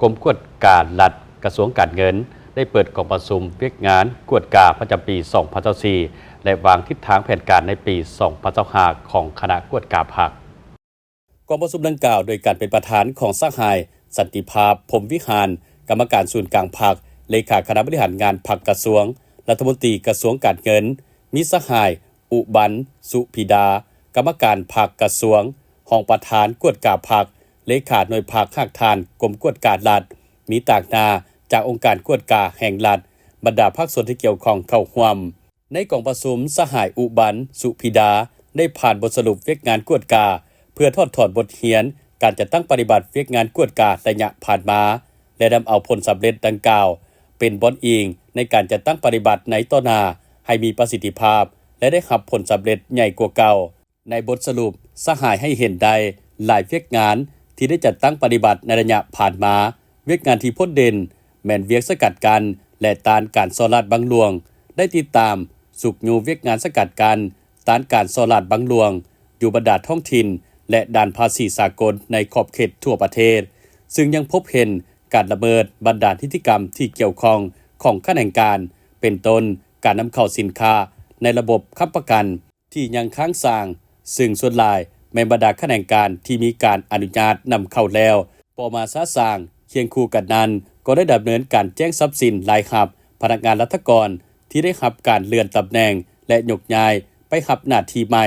ກົມກວດກາລັດ ກະຊວງການເງິນ ໄດ້ເປີດກອງປະຊຸມວຽກງານກວດກາປະຈຳປີສອງພັນຊາວສີ່ ແລະ ວາງທິດທາງແຜນການໃນປີສອງພັນຊາວຫ້າ ຂອງຄະນະກວດກາພັກ. ກອງປະຊຸມດັ່ງກ່າວໂດຍການເປັນປະທານຂອງສະຫາຍ ສັນຕິພາບ ພົມວິຫານ ກຳມະການສູນກາງພັກ, ເລຂາຄະນະບໍລິຫານງານພັກກະຊວງ, ລັດຖະມົນຕີກະຊວງການເງິນ, ມີສະຫາຍ ອຸບັນ ສຸພິດາ ກຳມະການພັກກະຊວງ, ຮອງປະທານກວດກາພັກ, ເລຂາໜ່ວຍພັກຮາກຖານກົມກວດກາລັດ, ມີຕາງໜ້າຈາກອົງການກວດກາແຫ່ງລັດ, ບັນດາພາກສ່ວນທີ່ກ່ຽວຂ້ອງເຂົ້າຮ່ວມ. ໃນກອງປະຊຸມ, ສະຫາຍ ອຸບັນ ສຸພິດາ ໄດ້ຜ່ານບົດສະຫຼຸບວຽກງານກວດກາ ເພື່ອຖອດຖອນບົດຮຽນການຈັດຕັ້ງປະຕິບັດວຽກງານກວດກາໄລຍະຜ່ານມາ ແລະ ນຳເອົາຜົນສຳເລັດດັ່ງກ່າວ ເປັນບ່ອນອີງໃນການຈັດຕັ້ງປະຕິບັດໃນຕໍ່ໜ້າໃຫ້ມີປະສິດທິພາບ ແລະ ໄດ້ຮັບຜົນສຳເລັດໃຫຍ່ກວ່າເກົ່າ. ໃນບົດສະຫຼຸບ, ສະຫາຍໃຫ້ເຫັນໄດ້ຫຼາຍວຽກງານທີ່ໄດ້ຈັດຕັ້ງປະຕິບັດໃນໄລຍະຜ່ານມາ. ວຽກງານທີ່ພົ້ນເດັ່ນແມ່ນວຽກສະກັດກັ້ນ ແລະ ຕ້ານການສໍ້ລາດບັງຫຼວງ, ໄດ້ຕິດຕາມຊຸກຍູ້ວຽກງານສະກັດກັ້ນ, ຕ້ານການສໍ້ລາດບັງຫຼວງ ຢູ່ບັນດາທ້ອງຖິ່ນ ແລະ ດ່ານພາສີສາກົນໃນຂອບເຂດທົ່ວປະເທດ, ຊຶ່ງຍັງພົບເຫັນການລະເມີດບັນດານິຕິກຳທີ່ກ່ຽວຂ້ອງຂອງຂະແໜງການ, ເປັນຕົ້ນ ການນຳເຂົ້າສິນຄ້າໃນລະບົບຄ້ຳປະກັນ ທີ່ຍັງຄ້າງສາງ, ຊຶ່ງສ່ວນຫຼາຍແມ່ນບັນດາຂະແໜງການທີ່ມີການອະນຸຍາດນຳເຂົ້າແລ້ວ ບໍ່ມາຊະຊາງ. ຄຽງຄູ່ກັນນັ້ນ, ກໍໄດ້ດຳເນີນການແຈ້ງຊັບສິນລາຍຮັບພະນັກງານລັດຖະກອນທີ່ໄດ້ຮັບການເລື່ອນຕຳແໜ່ງ ແລະ ຍົກຍ້າຍໄປຮັບໜ້າທີ່ໃໝ່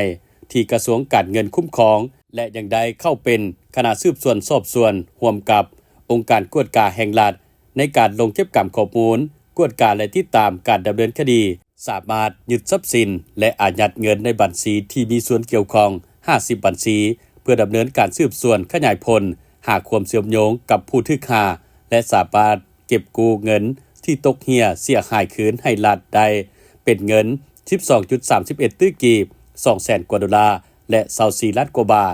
ທີ່ກະຊວງການເງິນຄຸ້ມຄອງ ແລະ ຍັງໄດ້ເຂົ້າເປັນຄະນະສືບສວນສອບສວນຮ່ວມກັບອົງການກວດກາແຫ່ງລັດ ໃນການລົງເກັບກຳຂໍ້ມູນ, ກວດກາ ແລະ ຕິດຕາມການດຳເນີນຄະດີ. ສາມາດຍຶດຊັບສິນ ແລະ ອາຍັດເງິນໃນບັນຊີທີ່ມີສ່ວນກ່ຽວຂ້ອງຫ້າສິບບັນຊີ ເພື່ອດຳເນີນການສືບສວນຂະຫຍາຍຜົນ ຫາຄວາມເຊື່ອມໂຍງກັບຜູ້ຖືກຫາ ແລະ ສາມາດເກັບກູ້ເງິນທີ່ຕົກເຮ່ຍເສຍຫາຍຄືນໃຫ້ລັດໄດ້ ເປັນເງິນສິບສອງຈຸດສາມສິບເອັດຕື້ກີບ, ສອງແສນກວ່າໂດລາ ແລະ ຊາວສີ່ລ້ານກວ່າບາດ.